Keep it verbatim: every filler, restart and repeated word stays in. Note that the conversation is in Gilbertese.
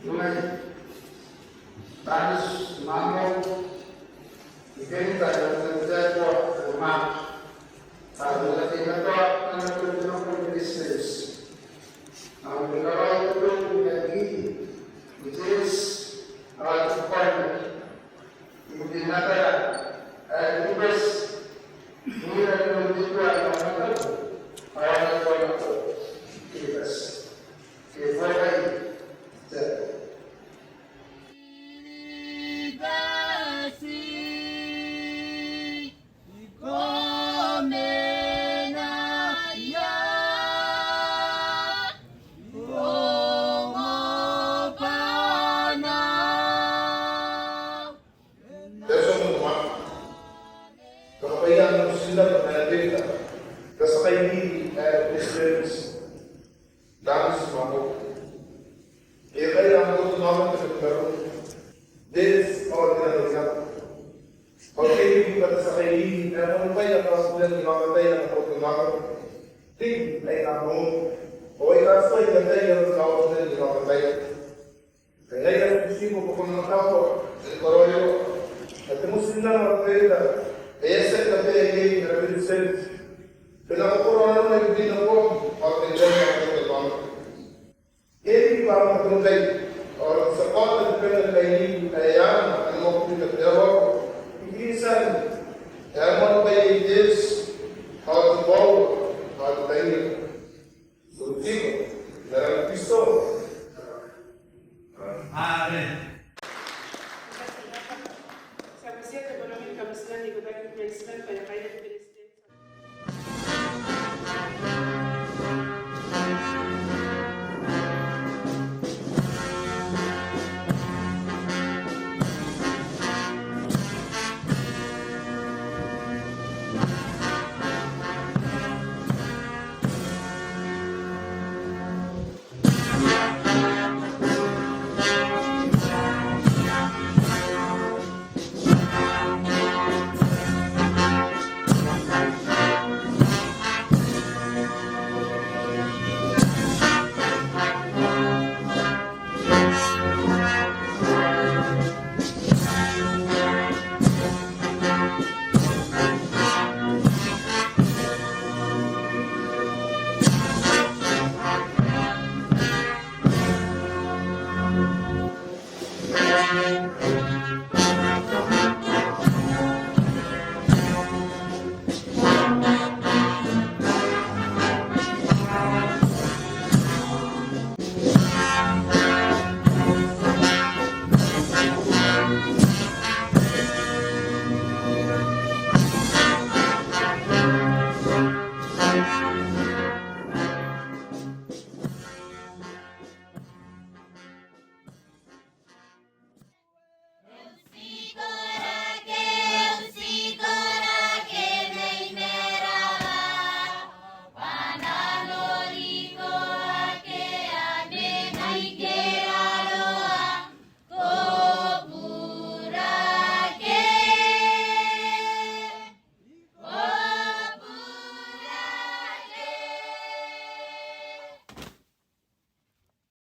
Ngai Tanis Mamo, I kani bwa I na taetae n te Tua Maat. Ao I na taetae n te Tua Maat, ao I na taetae n te Tua Maat. Ao I na taetan te Tua Maat, ao I na taetan te Tua Maat. Te tia moa, te kabaia n au titiraki ae Beretitenti, te tia kairiri ae Beretitenti, Tanis Mamo. E kaira am botannaomata te Beretitenti, Beretitenti ao te Tia Babaire. Ao I kani bwa te tia kairiri ae moanibwaia kaotinan aia mamataia ana botannaomata, rin aika a moan, ao aika a tuai n ataia aron kaotinan aia mamataia. Ngaia ae I butiiko bwa ko na mataata ni karaoiroa ae te motinnano are Beretitenti e a tia ni kabea iai ara Beretitenti, bwa e na kakoroa nanona ibukin nakoam ao taian aomata. E riki bwa ara mataniwi ao ara tia kaota te bwai ni kairiri ae ana ana mwakuri te Atua, Kristian, ae moanibwaia Iesu ao te koaua ao te taian. Amen.